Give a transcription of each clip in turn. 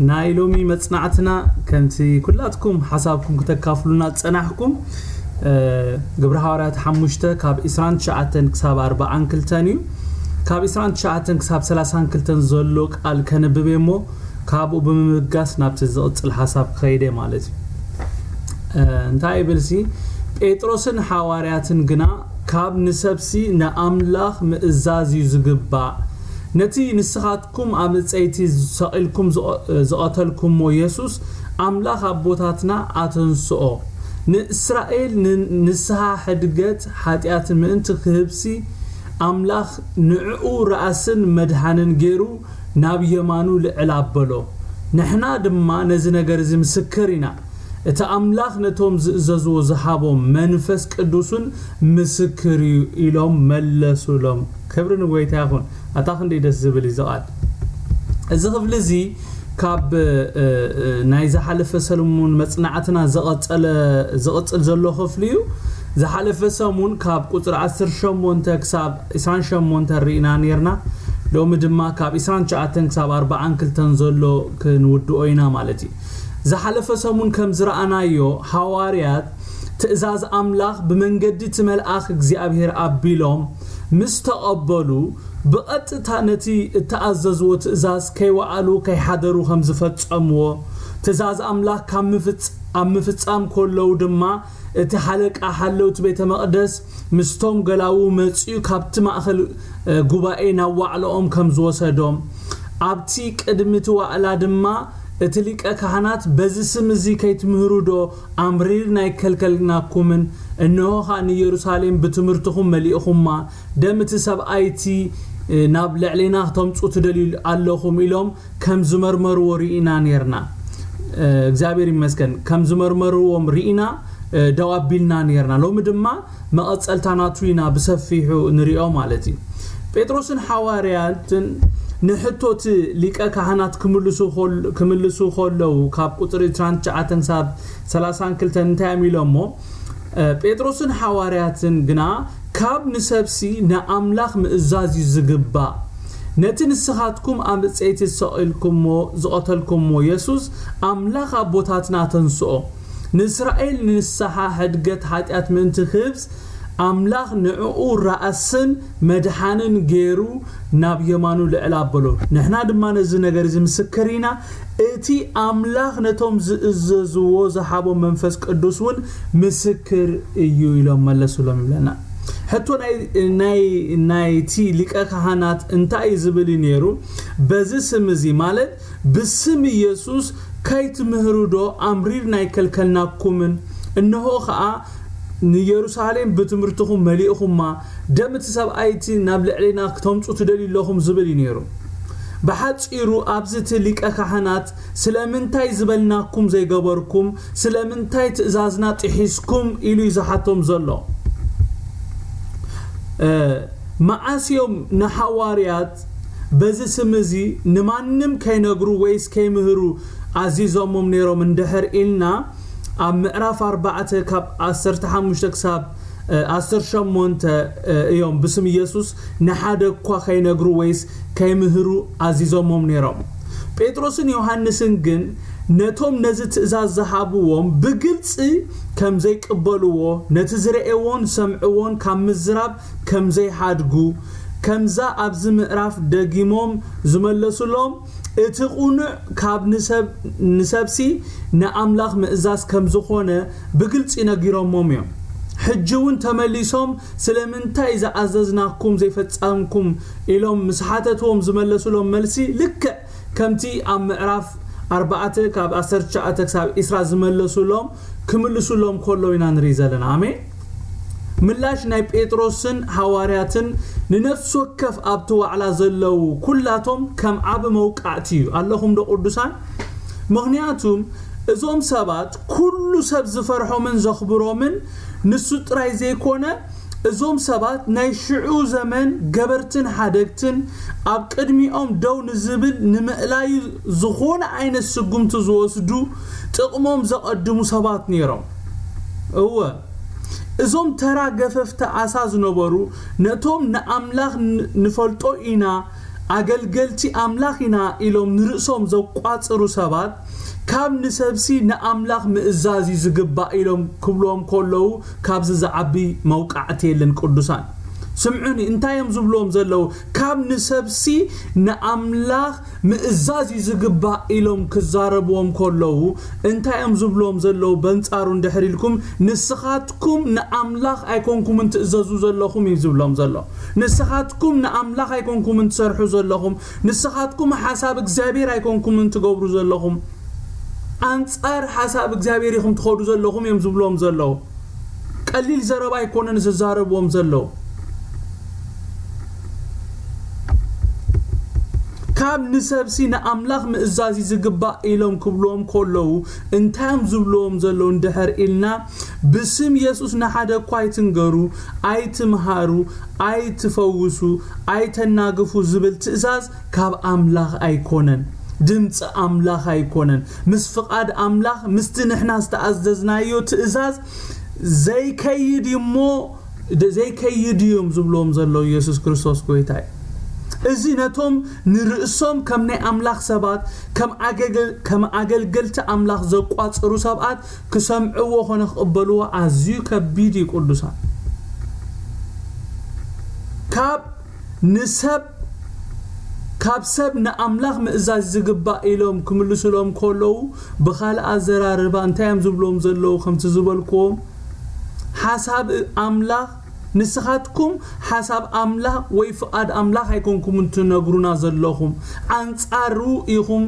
ናይ ሎሚ መጽናዕትና ከምቲ ኩላትኩም ሓሳብኩም ክተካፍሉና ዝጸናሕኩም ግብሪ ሃዋርያት ሓሙሽተ ካብ ዕስራን ትሽዓተን ክሳብ ኣርባዓን ክልተን እዩ። ካብ ዕስራን ትሽዓተን ክሳብ ሰላሳን ክልተን ዘሎ ቃል ከንብብ እየ እሞ ካብኡ ብምብጋስ ናብቲ ዝቕጽል ሓሳብ ክኸይደ ማለት እዩ። እንታይ ይብል ሲ? ጴጥሮስን ሓዋርያትን ግና ካብ ንሰብሲ ንኣምላኽ ምእዛዝ እዩ ዝግባእ። ነቲ ንስኻትኩም ኣብ እፀይቲ ሰቒልኩም ዝቐተልኩሞ የሱስ ኣምላኽ ኣቦታትና ኣተንስኦ። ንእስራኤል ንስሓ ሕድገት ሓጢኣት ምእንቲ ክህብሲ ኣምላኽ ንዕኡ ራእስን መድሓንን ገይሩ ናብ የማኑ ልዕል ኣበሎ። ንሕና ድማ ነዚ ነገር እዚ ምስክር ኢና። እቲ ኣምላኽ ነቶም ዝእዘዝዎ ዝሃቦም መንፈስ ቅዱስን ምስክር እዩ ኢሎም መለሱሎም። ክብሪ ንጎይታ ይኹን። ኣታ ክንደይ ደስ ዝብል እዩ ዝቓል። እዚ ክፍሊ እዚ ካብ ናይ ዝሓለፈ ሰሙን መጽናዕትና ዝቐጸለ ዝቕጽል ዘሎ ክፍሊ እዩ። ዝሓለፈ ሰሙን ካብ ቁጽሪ ዓሰርተ ሸሞንተ ክሳብ ዕስራን ሸሞንተ ርኢና ነርና። ሎሚ ድማ ካብ ዕስራን ትሽዓተን ክሳብ ኣርባዓን ክልተን ዘሎ ክንውድኦ ኢና ማለት እዩ። ዝሓለፈ ሰሙን ከም ዝረኣናዮ ሃዋርያት ትእዛዝ ኣምላኽ ብመንገዲ እቲ መልኣኽ እግዚኣብሔር ኣቢሎም ምስ ተቐበሉ ብቐጥታ ነቲ እተኣዘዝዎ ትእዛዝ ከይወዓሉ ከይሓደሩ ከም ዝፈጸምዎ ትእዛዝ ኣምላኽ ካብ ምፍጽ ኣብ ምፍጻም ከለዉ ድማ እቲ ሓለቃ ሓለውቲ ቤተ መቕደስ ምስቶም ገላዉ መጺኡ ካብቲ ማእኸል ጉባኤ ናብ ዋዕላኦም ከም ዝወሰዶም ኣብቲ ቅድሚ እቲ ዋዕላ ድማ እቲ ሊቀ ካህናት በዚ ስም እዚ ከይትምህሩ ዶ ኣምሪርና ኣይከልከልናኩምን? እንሆ ኸኣ ንኢየሩሳሌም ብትምህርትኹም መሊእኹማ፣ ደም እቲ ሰብኣይ እቲ ናብ ልዕሌና ክተምጹ ትደልዩ ኣለኹም ኢሎም ከም ዝመርመርዎ ርኢና ነርና። እግዚኣብሔር ይመስገን ከም ዝመርመርዎም ርኢና ደው ኣቢልና ነርና። ሎሚ ድማ መቐጸልታ ናቱ ኢና ብሰፊሑ ንሪኦ ማለት እዩ። ጴጥሮስን ሓዋርያትን ንሕቶ እቲ ሊቀ ካህናት ክምልሱ ከለዉ ካብ ቁፅሪ ትሽዓተ ክሳብ ሰላሳን ክልተን እንታይ እዮም ኢሎሞ? ጴጥሮስን ሓዋርያትን ግና ካብ ንሰብሲ ንኣምላኽ ምእዛዝ እዩ ዝግባእ። ነቲ ንስኻትኩም ኣብ ዕፀይቲ ዝሰቒልኩሞ ዝቐተልኩሞ የሱስ ኣምላኽ ኣቦታትና ተንስኦ። ንእስራኤል ንንስሓ ሕድገት ሓጢኣት ምእንቲ ክህብስ ኣምላኽ ንዕኡ ራእስን መድሓንን ገይሩ ናብ የማኑ ልዕል ኣበሎ። ንሕና ድማ ነዚ ነገር እዚ ምስክር ኢና። እቲ ኣምላኽ ነቶም ዝእዘዝዎ ዝሃቦም መንፈስ ቅዱስ እውን ምስክር እዩ ኢሎም መለሱሎም ይብለና። ሕቶ ናይ ናይቲ ሊቀ ካህናት እንታይ እዩ ዝብል እዩ ነይሩ? በዚ ስም እዚ ማለት ብስም ኢየሱስ ከይትምህሩ ዶ ኣምሪርና ኣይከልከልናኩምን? እንሆ ኸኣ ንየሩሳሌም ብትምህርትኹም መሊእኹማ፣ ደም እቲ ሰብኣይ እቲ ናብ ልዕሌና ክተምጹ ትደልዩ ኣለኹም ዝብል እዩ ነይሩ። ብሓጺሩ ኣብዚ እቲ ሊቀ ካህናት ስለምንታይ ዝበልናኩም ዘይገበርኩም፣ ስለምንታይ ትእዛዝና ጥሒስኩም ኢሉ እዩ ዝሓቶም ዘሎ። መዓስ እዮም ንሓዋርያት በዚ ስም እዚ ንማንም ከይነግሩ ወይስ ከይምህሩ ኣዚዞሞም ነይሮም እንድሕር ኢልና ኣብ ምዕራፍ ኣርባዕተ ካብ ዓሰርተ ሓሙሽተ ክሳብ ዓሰርተ ሸሞንተ እዮም ብስም ኢየሱስ ንሓደ እኳ ከይነግሩ ወይስ ከይምህሩ ኣዚዞሞም ነይሮም። ጴጥሮስን ዮሃንስን ግን ነቶም ነዚ ትእዛዝ ዝሃብዎም ብግልጺ ከም ዘይቅበልዎ፣ ነቲ ዝረኤዎን ዝሰምዕዎን ካብ ምዝራብ ከም ዘይሓድጉ፣ ከምዛ ኣብዚ ምዕራፍ ደጊሞም ዝመለሱሎም፣ እቲ ቁኑዕ ካብ ንሰብ ንሰብሲ ንኣምላኽ ምእዛዝ ከም ዝኾነ ብግልጺ ነጊሮሞም እዮም። ሕጂ እውን ተመሊሶም ስለምንታይ ዝኣዘዝናኩም ዘይፈጸምኩም ኢሎም ምስ ሓተትዎም ዝመለሱሎም መልሲ ልክዕ ከምቲ ኣብ ምዕራፍ ኣርባዕተ ካብ ዓሰርተ ትሽዓተ ክሳብ ዒስራ ዝመለሱሎም ክምልሱሎም ከሎ ኢና ንርኢ ዘለና። ኣሜን። ምላሽ ናይ ጴጥሮስን ሃዋርያትን ንነፍሲ ወከፍ ኣብቲ ዋዕላ ዘለዉ ኩላቶም ከም ዓቢ መውቃዕቲ እዩ። ኣለኹም ዶ ቅዱሳን? ምኽንያቱም እዞም ሰባት ኩሉ ሰብ ዝፈርሖምን ዘኽብሮምን ንሱ ጥራይ ዘይኮነ እዞም ሰባት ናይ ሽዑ ዘመን ገበርትን ሓደግትን ኣብ ቅድሚኦም ደው ንዝብል ንምእላዩ ዝኾነ ዓይነት ስጉምቲ ዝወስዱ ጥቕሞም ዘቐድሙ ሰባት ነይሮም። እወ እዞም ተራ ገፈፍቲ ዓሳ ዝነበሩ ነቶም ንኣምላኽ ንፈልጦ ኢና ኣገልገልቲ ኣምላኽ ኢና ኢሎም ንርእሶም ዘቋጽሩ ሰባት፣ ካብ ንሰብሲ ንኣምላኽ ምእዛዝ እዩ ዝግባእ ኢሎም ክብልዎም ከለዉ፣ ካብዚ ዝዓቢ መውቃዕቲ የለን። ቅዱሳን ስምዑኒ፣ እንታይ እዮም ዝብልዎም ዘለዉ? ካብ ንሰብሲ ንኣምላኽ ምእዛዝ እዩ ዝግባእ ኢሎም ክዛረብዎም ከለዉ፣ እንታይ እዮም ዝብልዎም ዘለዉ? በንጻሩ እንድሕር ኢልኩም፣ ንስኻትኩም ንኣምላኽ ኣይኮንኩምን ትእዘዙ ዘለኹም እዩ ዝብሎም ዘሎ። ንስኻትኩም ንኣምላኽ ኣይኮንኩምን ትሰርሑ ዘለኹም። ንስኻትኩም ሓሳብ እግዚኣብሔር ኣይኮንኩምን ትገብሩ ዘለኹም። ኣንጻር ሓሳብ እግዚኣብሔር ኢኹም ትኸዱ ዘለኹም እዮም ዝብልዎም ዘለዉ። ቀሊል ዘረባ ኣይኮነን ዝዛረብዎም ዘለዉ። ካብ ንሰብሲ ንኣምላኽ ምእዛዝ እዩ ዝግባእ ኢሎም ክብልዎም ከለዉ፣ እንታይ እዮም ዝብልዎም ዘለዉ እንድሕር ኢልና፣ ብስም የሱስ ንሓደ እኳ ኣይትንገሩ፣ ኣይትምሃሩ፣ ኣይትፈውሱ፣ ኣይተናግፉ ዝብል ትእዛዝ ካብ ኣምላኽ ኣይኮነን። ድምፂ ኣምላኽ ኣይኮነን። ምስ ፍቓድ ኣምላኽ፣ ምስቲ ንሕና ዝተኣዘዝናዮ ትእዛዝ ዘይከይድ እሞ፣ ደ-፣ ዘይከይድ እዮም ዝብልዎም ዘለዉ የሱስ ክርስቶስ ጎይታ እዩ። እዚ ነቶም ንርእሶም ከም ናይ ኣምላኽ ሰባት፣ ከም ኣገልገል-፣ ከም ኣገልገልቲ ኣምላኽ ዘቋጽሩ ሰባት ክሰምዕዎ ኾነ ክቕበልዎ ኣዝዩ ከቢድ እዩ። ቅዱሳን፣ ካብ ንሰብ፣ ካብ ሰብ ንኣምላኽ ምእዛዝ ዝግባእ ኢሎም ክምልሱሎም ከለዉ፣ ብኻልእ ኣዘራርባ እንታይ እዮም ዝብልዎም ዘለዉ? ከምቲ ዝበልክዎም፣ ሓሳብ ኣምላኽ፣ ንስኻትኩም ሓሳብ ኣምላኽ ወይ ፍቓድ ኣምላኽ ኣይኮንኩምን ትነግሩና ዘለኹም፣ ኣንጻሩ ኢኹም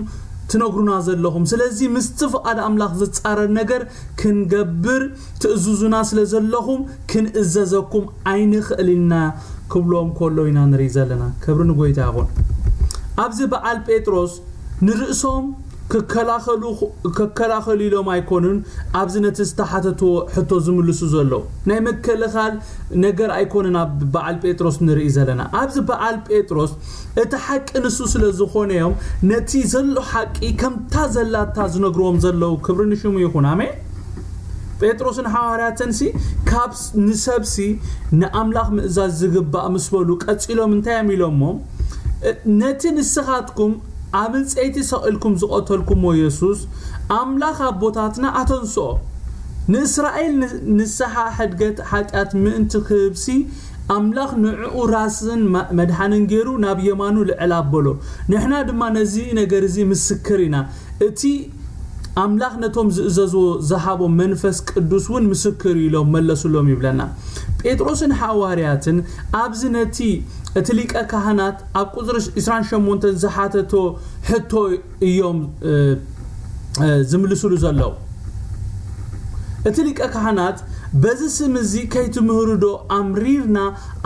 ትነግሩና ዘለኹም። ስለዚ ምስቲ ፍቓድ ኣምላኽ ዝጻረር ነገር ክንገብር ትእዝዙና ስለ ዘለኹም፣ ክንእዘዘኩም ኣይንኽእል ኢና ክብሎም ከሎ ኢና ንርኢ ዘለና። ክብሪ ንጎይታ ይኹን። ኣብዚ በዓል ጴጥሮስ ንርእሶም ክከላኸሉ፣ ክከላኸሉ ኢሎም ኣይኮኑን ኣብዚ ነቲ ዝተሓተትዎ ሕቶ ዝምልሱ ዘለዉ። ናይ ምክልኻል ነገር ኣይኮኑን ኣብ በዓል ጴጥሮስ ንርኢ ዘለና። ኣብዚ በዓል ጴጥሮስ እቲ ሓቂ ንሱ ስለ ዝኾነ እዮም ነቲ ዘሎ ሓቂ ከምታ ዘላታ ዝነግርዎም ዘለዉ። ክብሪ ንሽሙ ይኹን። ኣሜን። ጴጥሮስን ሓዋርያትንሲ ካብ ስ-፣ ንሰብሲ ንኣምላኽ ምእዛዝ ዝግባእ ምስ በሉ ቀጺሎም እንታይ እዮም ኢሎሞ? እ-፣ ነቲ ንስኻትኩም ኣብ ዕንጸይቲ ሰቒልኩም ዝቐተልኩሞ የሱስ፣ ኣምላኽ ኣቦታትና ኣተንስኦ። ንእስራኤል ን-፣ ንስሓ ሕድገት ሓጢኣት ምእንቲ ክህብሲ፣ ኣምላኽ ንዕኡ ራስን ማ-፣ መድሓንን ገይሩ ናብ የማኑ ልዕል ኣበሎ። ንሕና ድማ ነዚ ነገር እዚ ምስክር ኢና። እቲ ኣምላኽ ነቶም ዝእዘዝዎ ዝሃቦም መንፈስ ቅዱስ እውን ምስክር እዩ ኢሎም መለሱሎም ይብለና። ጴጥሮስን ሓዋርያትን ኣብዚ ነቲ እቲ ሊቀ ካህናት ኣብ ቁጽሪ ዕስራን ሸሞንተን ዝሓተቶ ሕቶ እዮም፣ እ፣ እ፣ ዝምልሱሉ ዘለዉ። እቲ ሊቀ ካህናት፣ "በዚ ስም እዚ ከይትምህሩ ዶ ኣምሪርና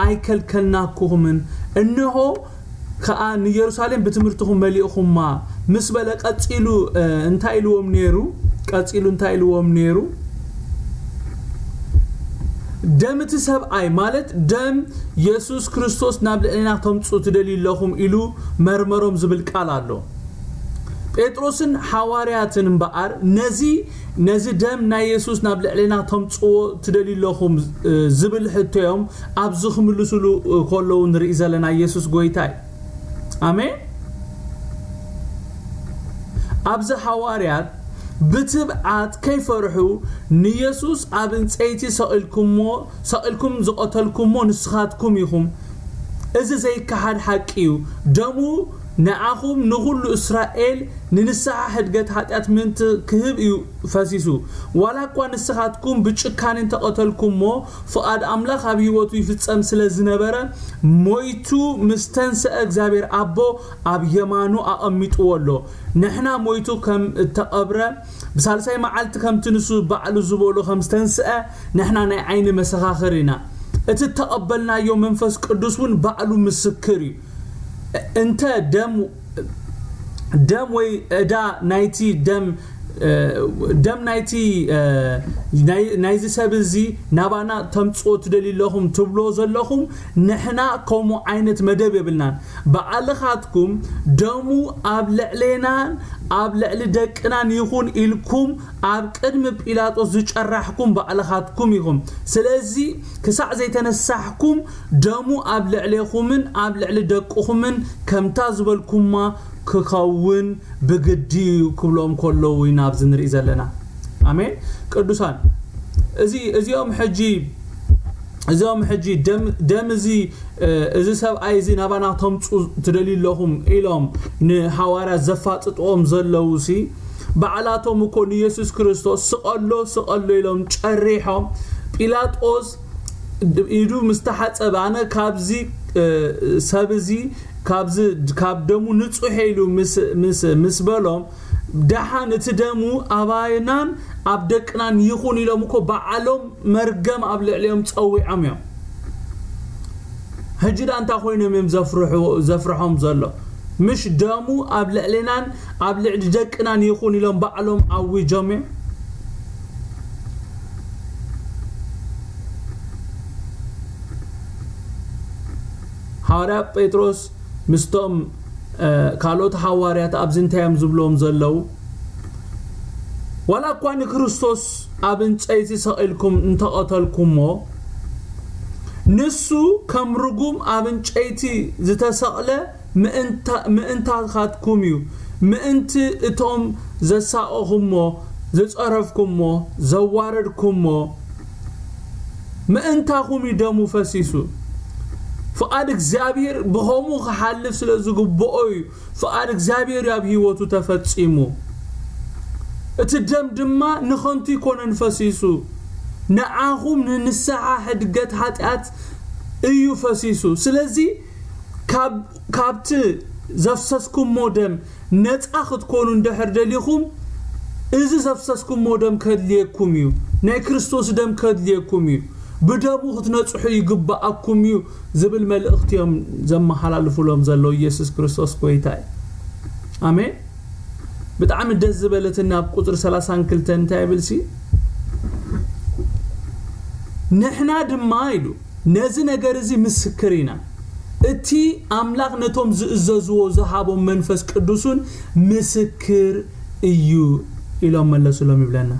ኣይከልከልናኩኹምን? እንሆ ከኣ ንየሩሳሌም ብትምህርትኹም መሊእኹማ" ምስ በለ ቀጺሉ፣ እ፣ እንታይ ኢልዎም ነይሩ? ቀጺሉ እንታይ ኢልዎም ነይሩ? "ደም እቲ ሰብኣይ፣ ማለት ደም የሱስ ክርስቶስ ናብ ልዕሌና ተምጽኡ ትደልዩ ኣለኹም" ኢሉ መርመሮም ዝብል ቃል ኣሎ። ጴጥሮስን ሓዋርያትን እምበኣር ነዚ፣ ነዚ ደም ናይ የሱስ ናብ ልዕሌና ተምጽዎ ትደልዩ ኣለኹም፣ እ፣ ዝብል ሕቶዮም ኣብዚ ክምልሱሉ፣ እ፣ ከለዉ ንርኢ ዘለና የሱስ ጎይታ እዩ። ኣሜን። ኣብዚ ሓዋርያት ብትብዓት ከይፈርሑ ንየሱስ ኣብ ዕንጸይቲ ሰቒልኩሞ፣ ሰቒልኩም ዝቐተልኩሞ ንስኻትኩም ኢኹም። እዚ ዘይከሓድ ሓቂ እዩ። ደሙ ንዓኹም ንኹሉ እስራኤል ንንስሓ ሕድገት ሓጢኣት ምእንቲ ክህብ እዩ ፈሲሱ። ዋላ እኳ ንስኻትኩም ብጭካኔ እንተቐተልኩሞ፣ ፍቓድ ኣምላኽ ኣብ ህይወቱ ይፍጸም ስለ ዝነበረ፣ ሞይቱ ምስ ተንስአ እግዚኣብሔር ኣቦ ኣብ የማኑ ኣቐሚጥዎ ኣሎ። ንሕና ሞይቱ ከም እተቐብረ፣ ብሳልሳይ መዓልቲ ከምቲ ንሱ ባዕሉ ዝበሎ ከም ዝተንስአ፣ ንሕና ናይ ዓይኒ መሰኻኽር ኢና። እቲ እተቐበልናዮ መንፈስ ቅዱስ እውን ባዕሉ ምስክር እዩ። እንተ ደም፣ ደም ወይ ዕዳ ናይቲ ደም ደም ናይቲ ናይዚ ሰብ እዚ ናባና ተምፅኦ ትደልዩ ኣለኹም ትብሎ ዘለኹም፣ ንሕና ከምኡ ዓይነት መደብ የብልናን። ባዕልኻትኩም ደሙ ኣብ ልዕሌናን ኣብ ልዕሊ ደቅናን ይኹን ኢልኩም ኣብ ቅድሚ ጲላጦስ ዝጨራሕኩም ባዕልኻትኩም ኢኹም። ስለዚ ክሳዕ ዘይተነሳሕኩም ደሙ ኣብ ልዕሌኹምን ኣብ ልዕሊ ደቅኹምን ከምታ ዝበልኩማ ክኸውን ብግዲ እዩ ክብሎም ከለዉ ኢና ኣብዚ ንርኢ ዘለና። ኣሜን። ቅዱሳን፣ እዚ እዚኦም ሕጂ እዚኦም ሕጂ ደም ደም እዚ እዚ ሰብኣይ እዚ ናባና ተምፁ ትደልዩ ኣለኹም ኢሎም ንሃዋርያት ዘፋጥጥዎም ዘለዉ ሲ፣ ባዕላቶም እኮ ንኢየሱስ ክርስቶስ ስቐሎ ስቐሎ ኢሎም ጨሪሖም። ጲላጦስ ኢዱ ምስ ተሓፀበ፣ ኣነ ካብዚ ሰብ እዚ ካብዚ ካብ ደሙ ንፁሕ ኢሉ ምስ ምስ ምስ በሎም፣ ደሓን እቲ ደሙ ኣባይናን ኣብ ደቅናን ይኹን ኢሎም እኮ ባዕሎም መርገም ኣብ ልዕሊኦም ፀዊዖም እዮም። ሕጂ ዳ እንታይ ኮይኖም እዮም ዘፍርሑ ዘፍርሖም ዘሎ? ምሽ ደሙ ኣብ ልዕሌናን ኣብ ልዕሊ ደቅናን ይኹን ኢሎም ባዕሎም ኣዊጆም እዮም። ሃዋርያ ጴጥሮስ ምስቶም ካልኦት ሃዋርያት ኣብዚ እንታይ እዮም ዝብሎም ዘለዉ? ዋላ እኳ ንክርስቶስ ኣብ እንጨይቲ ሰቒልኩም እንተቐተልኩሞ፣ ንሱ ከም ርጉም ኣብ እንጨይቲ ዝተሰቕለ ምእንታኻትኩም እዩ። ምእንቲ እቶም ዘሳቐኹሞ፣ ዝጸረፍኩሞ፣ ዘዋረድኩሞ፣ ምእንታኹም እዩ ደሙ ፈሲሱ። ፍቓድ እግዚኣብሔር ብኸምኡ ክሓልፍ ስለ ዝግብኦ እዩ ፍቓድ እግዚኣብሔር ኣብ ህይወቱ ተፈጺሙ። እቲ ደም ድማ ንኸንቱ ይኮነን ፈሲሱ፣ ንዓኹም ንንስሓ ሕድገት ሓጢኣት እዩ ፈሲሱ። ስለዚ ካብ ካብቲ ዘፍሰስኩሞ ደም ነፃ ክትኮኑ እንድሕር ደሊኹም፣ እዚ ዘፍሰስኩሞ ደም ከድልየኩም እዩ፣ ናይ ክርስቶስ ደም ከድልየኩም እዩ። ብደሙ ክትነፅሑ ይግባኣኩም እዩ ዝብል መልእኽቲ እዮም ዘመሓላልፉሎም ዘለዉ። ኢየሱስ ክርስቶስ ጎይታ እዩ። ኣሜን። ብጣዕሚ ደስ ዝበለትና ኣብ ቁፅሪ ሰላሳን ክልተን እንታይ ይብል ሲ? ንሕና ድማ ኢሉ ነዚ ነገር እዚ ምስክር ኢና፣ እቲ ኣምላኽ ነቶም ዝእዘዝዎ ዝሃቦም መንፈስ ቅዱስን ምስክር እዩ ኢሎም መለሱሎም ይብለና።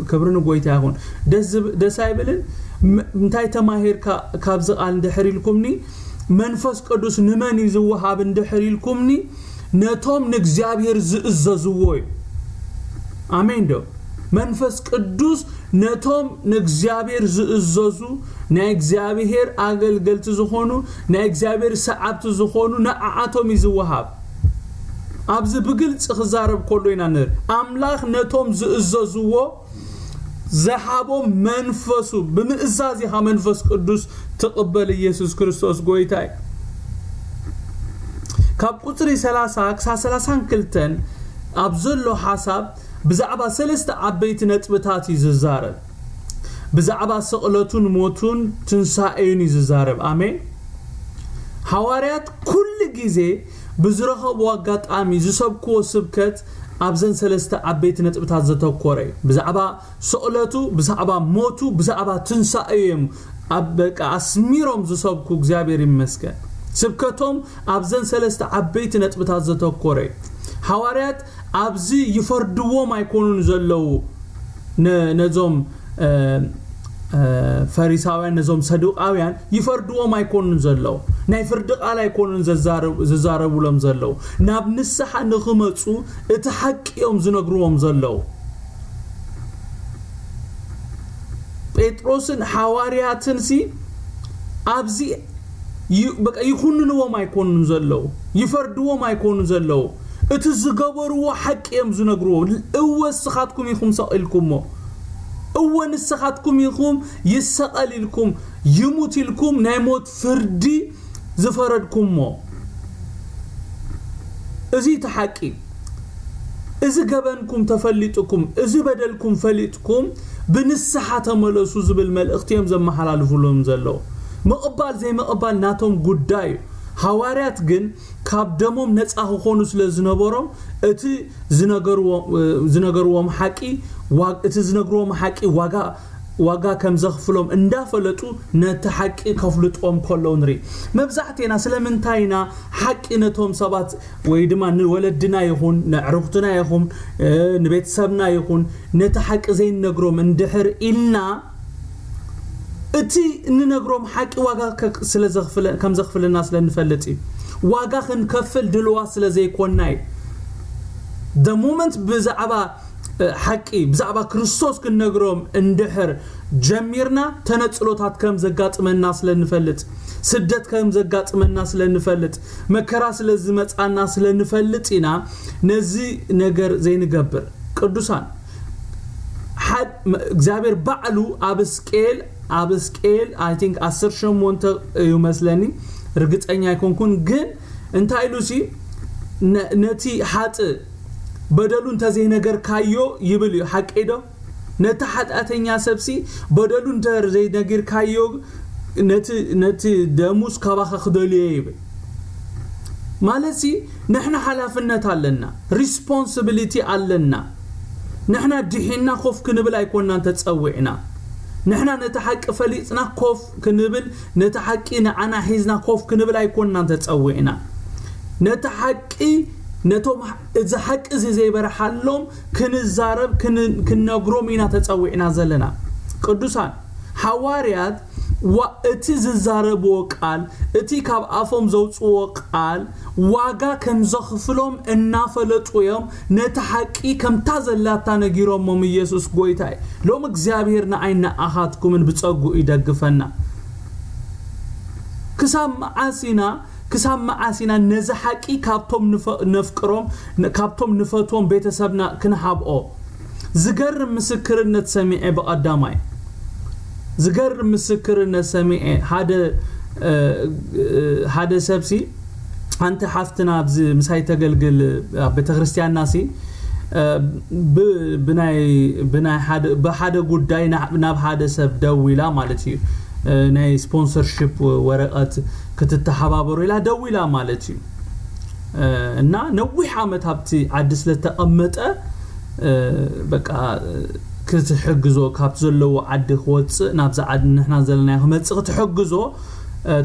ክብሪ ንጎይታ ይኹን። ደስ ዝብ- ደስ ኣይብልን? ም- እንታይ ተማሂርካ ካብዚ ቃል እንድሕር ኢልኩምኒ፣ መንፈስ ቅዱስ ንመን እዩ ዝወሃብ እንድሕር ኢልኩምኒ፣ ነቶም ንእግዚኣብሔር ዝእዘዝዎ እዩ። ኣሜን ዶ? መንፈስ ቅዱስ ነቶም ንእግዚኣብሔር ዝእዘዙ፣ ናይ እግዚኣብሔር ኣገልገልቲ ዝኾኑ፣ ናይ እግዚኣብሔር ሰዓብቲ ዝኾኑ ንዓዓቶም እዩ ዝወሃብ። ኣብዚ ብግልፂ ክዛረብ ከሎ ኢና ንርኢ፣ ኣምላኽ ነቶም ዝእዘዝዎ ዝሃቦም መንፈሱ፣ ብምእዛዝ ኢኻ መንፈስ ቅዱስ ትቕበል። ኢየሱስ ክርስቶስ ጎይታ እዩ። ካብ ቁፅሪ ሰላሳ ክሳብ ሰላሳን ክልተን ኣብ ዘሎ ሓሳብ ብዛዕባ ሰለስተ ዓበይቲ ነጥብታት እዩ ዝዛረብ። ብዛዕባ ስቕለቱን ሞቱን ትንሳኤዩን እዩ ዝዛረብ። ኣሜን። ሃዋርያት ኩሉ ግዜ ብዝረኸብዎ ኣጋጣሚ ዝሰብክዎ ስብከት ኣብዘን ሰለስተ ዓበይቲ ነጥብታት ዘተኮረ እዩ። ብዛዕባ ስቕለቱ፣ ብዛዕባ ሞቱ፣ ብዛዕባ ትንሳኤ እዮም ኣብ በቃ ኣስሚሮም ዝሰብኩ። እግዚኣብሔር ይመስገን። ስብከቶም ኣብዘን ሰለስተ ዓበይቲ ነጥብታት ዘተኮረ እዩ። ሃዋርያት ኣብዚ ይፈርድዎም ኣይኮኑን ዘለዉ። ነ- ነዞም እ፣ እ፣ ፈሪሳውያን፣ ነዞም ሰዱቃውያን ይፈርድዎም ኣይኮኑን ዘለዉ። ናይ ፍርዲ ቃል ኣይኮኑን ዘዛረብ- ዝዛረቡሎም ዘለዉ። ናብ ንስሓ ንኽመፁ እቲ ሓቂ እዮም ዝነግርዎም ዘለዉ። ጴጥሮስን ሃዋርያትን ሲ ኣብዚ ይ- በቃ ይኹንንዎም ኣይኮኑን ዘለዉ፣ ይፈርድዎም ኣይኮኑን ዘለዉ። እቲ ዝገበርዎ ሓቂ እዮም ዝነግርዎ። እወ ንስኻትኩም ኢኹም ሰቒልኩሞ፣ እወ ንስኻትኩም ኢኹም ይሰቐል ኢልኩም፣ ይሙት ኢልኩም ናይ ሞት ፍርዲ ዝፈረድኩሞ። እዚ እቲ ሓቂ። እዚ ገበንኩም ተፈሊጥኩም፣ እዚ በደልኩም ፈሊጥኩም ብንስሓ ተመለሱ ዝብል መልእኽቲ እዮም ዘመሓላልፉሎም ዘለዉ። ምቕባል ዘይምቕባል ናቶም ጉዳይ እዩ። ሃዋርያት ግን ካብ ደሞም ነፃ ክኾኑ ስለ ዝነበሮም እቲ ዝነገርዎ- ዝነገርዎም ሓቂ ዋ- እቲ ዝነግርዎም ሓቂ ዋጋ ዋጋ ከም ዘኽፍሎም እንዳፈለጡ ነቲ ሓቂ ከፍልጥዎም ከለዉ ንርኢ። መብዛሕቴና ስለምንታይ ኢና ሓቂ ነቶም ሰባት ወይ ድማ ንወለድና ይኹን ንዕሩኽትና ይኹን ንቤተሰብና ይኹን ነቲ ሓቂ ዘይንነግሮም እንድሕር ኢልና እቲ እንነግሮም ሓቂ ዋጋ ከም ዘኽፍለና ስለ እንፈልጥ እዩ። ዋጋ ክንከፍል ድልዋት ስለ ዘይኮንና እዩ። The moment ብዛዕባ ሓቂ ብዛዕባ ክርስቶስ ክንነግሮም እንድሕር ጀሚርና ተነፅሎታት ከም ዘጋጥመና ስለ እንፈልጥ፣ ስደት ከም ዘጋጥመና ስለ እንፈልጥ፣ መከራ ስለ ዝመፃና ስለ እንፈልጥ ኢና ነዚ ነገር ዘይንገብር። ቅዱሳን እግዚኣብሔር ባዕሉ ኣብ ስቅኤል ኣብ ስቅኤል I think ዓሰርተ ሸሞንተ እዩ መስለኒ፣ ርግፀኛ ኣይኮንኩን። ግን እንታይ ኢሉ ሲ ነቲ ሓጥእ በደሉ እንተዘይነገርካዮ ይብል እዩ። ሓቂ ዶ? ነቲ ሓጢኣተኛ ሰብሲ በደሉ እንተ ዘይነጊርካዮ ነቲ ደሙስ ካባኻ ክደልዮ ይብል። ማለት ሲ ንሕና ሓላፍነት ኣለና፣ ሪስፖንስብሊቲ ኣለና። ንሕና ድሒና ኮፍ ክንብል ኣይኮንናን ተጸዊዕና። ንሕና ነቲ ሓቂ ፈሊጥና ኮፍ ክንብል፣ ነቲ ሓቂ ንዓና ሒዝና ኮፍ ክንብል ኣይኮንናን ተጸዊዕና። ነቲ ሓቂ ነቶም እዚ ሓቂ እዚ ዘይበርሓሎም ክንዛረብ ክንነግሮም ኢና ተጸዊዕና ዘለና። ቅዱሳን ሓዋርያት እቲ ዝዛረብዎ ቃል፣ እቲ ካብ ኣፎም ዘውፅዎ ቃል ዋጋ ከም ዘኽፍሎም እናፈለጡ እዮም ነቲ ሓቂ ከምታ ዘላታ ነጊሮሞም። ኢየሱስ ጎይታ እዩ። ሎም እግዚኣብሔር ንዓይ ንኣኻትኩምን ብጸጉ ይደግፈና። ክሳብ መዓስ ኢና ክሳብ መዓስ ኢና ነዚ ሓቂ ካብቶም ነፍቅሮም ካብቶም ንፈትዎም ቤተሰብና ክንሃብኦ? ዝገርም ምስክርነት ሰሚዐ ብቐዳማይ ዝገርም ምስክርነት ሰሚዐ ሓደ ሓደ ሰብሲ ሓንቲ ሓፍትና ኣብዚ ምሳይ ተገልግል ኣብ ቤተክርስትያንና ሲ ብናይ ብናይ ሓደ ብሓደ ጉዳይ ናብ ሓደ ሰብ ደዊላ ማለት እዩ። ናይ ስፖንሰርሺፕ ወረቐት ክትተሓባበሩ ኢላ ደዊላ ማለት እዩ። እና ነዊሕ ዓመት ኣብቲ ዓዲ ስለተቐመጠ በቃ ክትሕግዞ ካብ ዘለዎ ዓዲ ክወፅእ ናብዛ ዓዲ ንሕና ዘለናዮ ክመፅእ ክትሕግዞ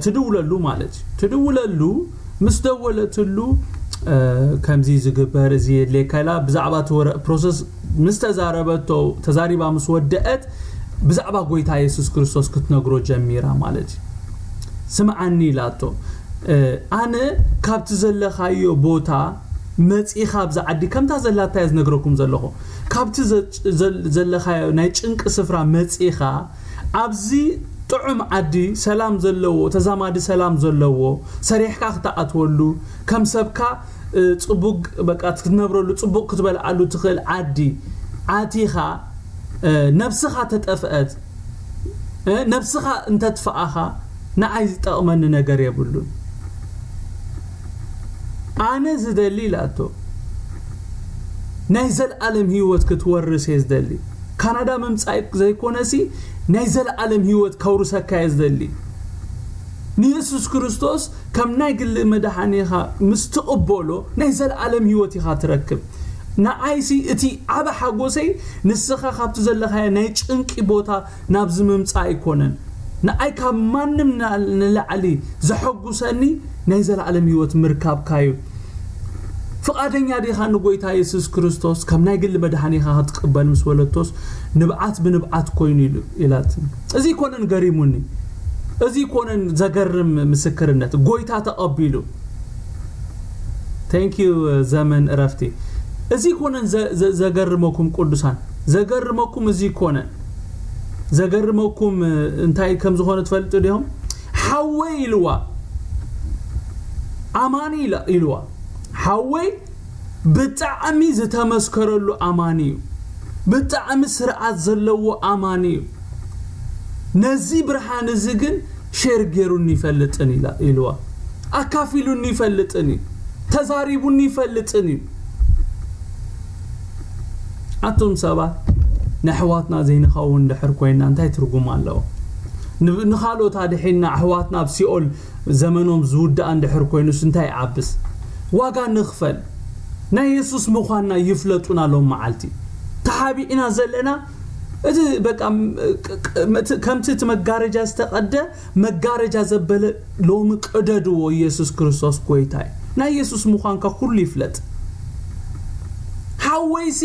ትድውለሉ ማለት እዩ። ትድውለሉ ምስ ደወለትሉ ከምዚ ዝግበር እዚ የድልየካ ኢላ ብዛዕባ እቲ ወረቕ ፕሮሰስ ምስ ተዛረበቶ ተዛሪባ ምስ ወደአት ብዛዕባ ጎይታ የሱስ ክርስቶስ ክትነግሮ ጀሚራ ማለት እዩ። ስምዓኒ ኢላቶ፣ ኣነ ካብቲ ዘለኻዮ ቦታ መጺኻ ኣብዛ ዓዲ ከምታ ዘላታ እየ ዝነግረኩም ዘለኹ። ካብቲ ዘለኻዮ ናይ ጭንቂ ስፍራ መጺኻ ኣብዚ ጥዑም ዓዲ ሰላም ዘለዎ ተዛማዲ ሰላም ዘለዎ ሰሪሕካ ክትኣትወሉ ከም ሰብካ ጽቡቅ በቃ ክትነብረሉ ጽቡቅ ክትበልዓሉ ትኽእል ዓዲ ኣቲኻ ነብስኻ ተጠፍአት ነብስኻ እንተጥፍኣኻ ንዓይ ዝጠቕመኒ ነገር የብሉን። ኣነ ዝደሊ ኢላቶ ናይ ዘለኣለም ህይወት ክትወርስ እየ ዝደሊ። ካናዳ ምምጻእ ዘይኮነሲ ናይ ዘለኣለም ህይወት ከውርሰካ እየ ዝደሊ። ንየሱስ ክርስቶስ ከም ናይ ግሊ መድሓኒኻ ምስ ትቕበሎ ናይ ዘለኣለም ህይወት ኢኻ ትረክብ። ንዓይሲ እቲ ዓበ ሓጎሰይ ንስኻ ካብቲ ዘለኻዮ ናይ ጭንቂ ቦታ ናብዚ ምምጻእ ኣይኮነን። ንኣይ ካብ ማንም ንላዕሊ ዘሐጉሰኒ ናይ ዘለኣለም ህይወት ምርካብካ እዩ። ፍቓደኛ ዲኻ ንጎይታ የሱስ ክርስቶስ ከም ናይ ግሊ መድሓኒኻ ክትቅበል ምስ በለቶስ ንብዓት ብንብዓት ኮይኑ ኢሉ ኢላትኒ። እዚ ይኮነን ገሪሙኒ። እዚ ይኮነን ዘገርም ምስክርነት ጎይታ ተቐቢሉ። Thank you ዘመን እረፍቲ። እዚ ይኮነን ዘገርመኩም ቅዱሳን፣ ዘገርመኩም እዚ ይኮነን ዘገርመኩም እንታይ ከም ዝኾነ ትፈልጡ ዲኹም? ሓወይ ኢልዋ ኣማኒ ኢልዋ ሓወይ ብጣዕሚ ዝተመስከረሉ ኣማኒ እዩ። ብጣዕሚ ስርዓት ዘለዎ ኣማኒ እዩ። ነዚ ብርሃን እዚ ግን ሼር ገይሩኒ ይፈልጥን ኢላ ኢልዋ። ኣካፊሉኒ ይፈልጥን እዩ። ተዛሪቡኒ ይፈልጥን እዩ። ኣቱም ሰባት ንኣሕዋትና ዘይንኸውን ድሕር ኮይና እንታይ ትርጉም ኣለዎ? ንኻልኦት ኣድሒና ኣሕዋትና ኣብ ሲኦል ዘመኖም ዝውድኣ እንድሕር ኮይኑስ እንታይ ይዓብስ? ዋጋ ንኽፈል። ናይ የሱስ ምዃንና ይፍለጡና ሎም መዓልቲ ተሓቢእና ዘለና እቲ በቃ ከምቲ እቲ መጋረጃ ዝተቐደ መጋረጃ ዘበለ ሎሚ ቅደድዎ። ኢየሱስ ክርስቶስ ጎይታ እዩ። ናይ የሱስ ምዃንካ ኩሉ ይፍለጥ። ሓወይሲ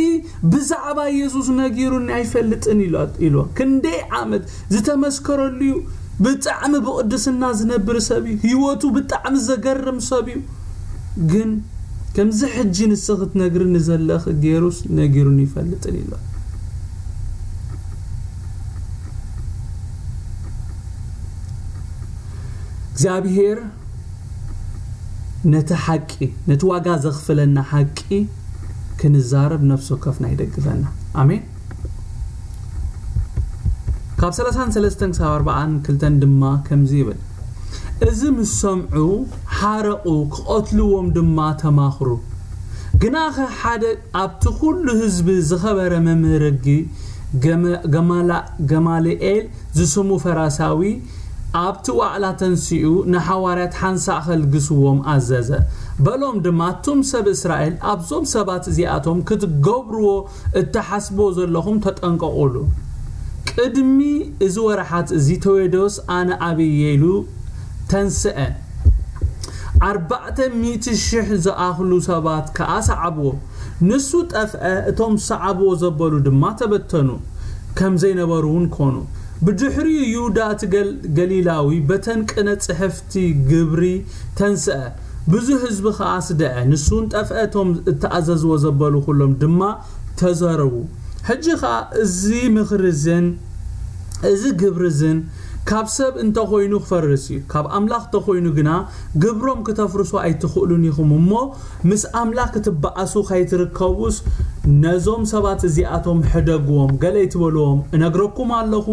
ብዛዕባ የሱስ ነጊሩኒ ኣይፈልጥን ኢሉ ኢሉ ክንደይ ዓመት ዝተመስከረሉ እዩ። ብጣዕሚ ብቕድስና ዝነብር ሰብ እዩ። ህይወቱ ብጣዕሚ ዘገርም ሰብ እዩ። ግን ከምዚ ሕጂ ንስኺ ክትነግርኒ ዘለኺ ገይሩስ ነጊሩኒ ይፈልጥን ኢሉ። እግዚኣብሔር ነቲ ሓቂ ነቲ ዋጋ ዘኽፍለና ሓቂ ክንዛረብ ነፍሲ ወከፍና ይደግፈና። ኣሜን። ካብ ሰላሳን ሰለስተን ክሳብ ኣርባዓን ክልተን ድማ ከምዚ ይብል፣ እዚ ምስ ሰምዑ ሓረቑ፣ ክቐትልዎም ድማ ተማኽሩ። ግናኸ ሓደ ኣብቲ ኩሉ ህዝቢ ዝኸበረ መምህር ሕጊ ገማልኤል ዝስሙ ፈራሳዊ ኣብቲ ዋዕላ ተንሲኡ ንሓዋርያት ሓንሳእ ከልግስዎም ኣዘዘ። በሎም ድማ፣ ኣቱም ሰብ እስራኤል ኣብዞም ሰባት እዚኣቶም ክትገብርዎ እትሓስብዎ ዘለኹም ተጠንቀቑሉ። ቅድሚ እዚ ወርሓት እዚ ቴዎድሮስ ኣነ ኣብየ ኢሉ ተንስአ። ኣርባዕተ ሚእቲ ሽሕ ዝኣኽሉ ሰባት ከኣ ሰዓብዎ። ንሱ ጠፍአ፣ እቶም ዝሰዓብዎ ዘበሉ ድማ ተበተኑ፣ ከም ዘይነበሩ እውን ኮኑ። ብድሕሪኡ ይሁዳ እቲ ገሊላዊ በተን ቅነ ጽሕፍቲ ግብሪ ተንስአ፣ ብዙሕ ህዝቢ ኸኣ ስደዐ። ንሱን ጠፍአ፣ እቶም እተኣዘዝዎ ዘበሉ ኩሎም ድማ ተዘረቡ። ሕጂ ኸኣ እዚ ምኽሪ ዝን እዚ ግብሪ ዝን ካብ ሰብ እንተኾይኑ ክፈርስ እዩ፣ ካብ ኣምላኽ እንተኾይኑ ግና ግብሮም ክተፍርሱ ኣይትኽእሉን ኢኹም እሞ ምስ ኣምላኽ ክትበኣሱ ከይትርከቡስ ነዞም ሰባት እዚኣቶም ሕደግዎም። ገለ ኣይትበልዎም፣ እነግረኩም ኣለኹ።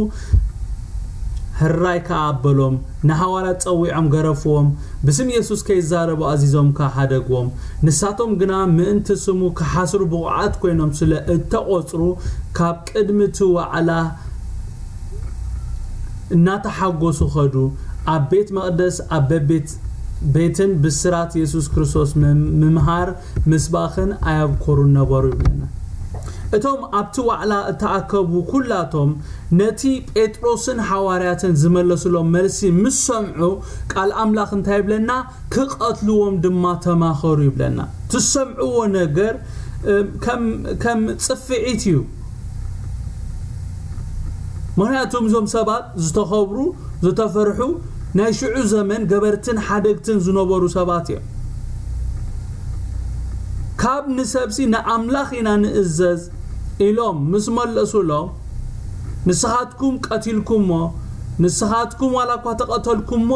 ሕራይ ከኣ ኣበሎም፣ ንሃዋርያት ጸዊዖም ገረፍዎም፣ ብስም የሱስ ከይዛረቡ ኣዚዞም ከኣ ሓደግዎም። ንሳቶም ግና ምእንቲ ስሙ ክሓስሩ ብቑዓት ኮይኖም ስለ እተቖጽሩ ካብ ቅድሚ እቲ ዋዕላ እናተሓጎሱ ኸዱ። ኣብ ቤት መቕደስ ኣብ በቤት ቤትን ብስራት የሱስ ክርስቶስ ምምሃር ምስባኽን ኣየብኮሩን ነበሩ ይብለና። እቶም ኣብቲ ዋዕላ እተኣከቡ ኩላቶም ነቲ ጴጥሮስን ሓዋርያትን ዝመለሱሎም መልሲ ምስ ሰምዑ ቃል ኣምላኽ እንታይ ይብለና? ክቐትልዎም ድማ ተማኸሩ ይብለና። ትሰምዕዎ ነገር ከም ጽፍዒት እዩ። ምክንያቱም እዞም ሰባት ዝተኸብሩ ዝተፈርሑ ናይ ሽዑ ዘመን ገበርትን ሓደግትን ዝነበሩ ሰባት እዮም። ካብ ንሰብሲ ንኣምላኽ ኢና ንእዘዝ ኢሎም ምስ መለሱሎም፣ ንስኻትኩም ቀቲልኩሞ፣ ንስኻትኩም ዋላ እኳ ተቐተልኩሞ፣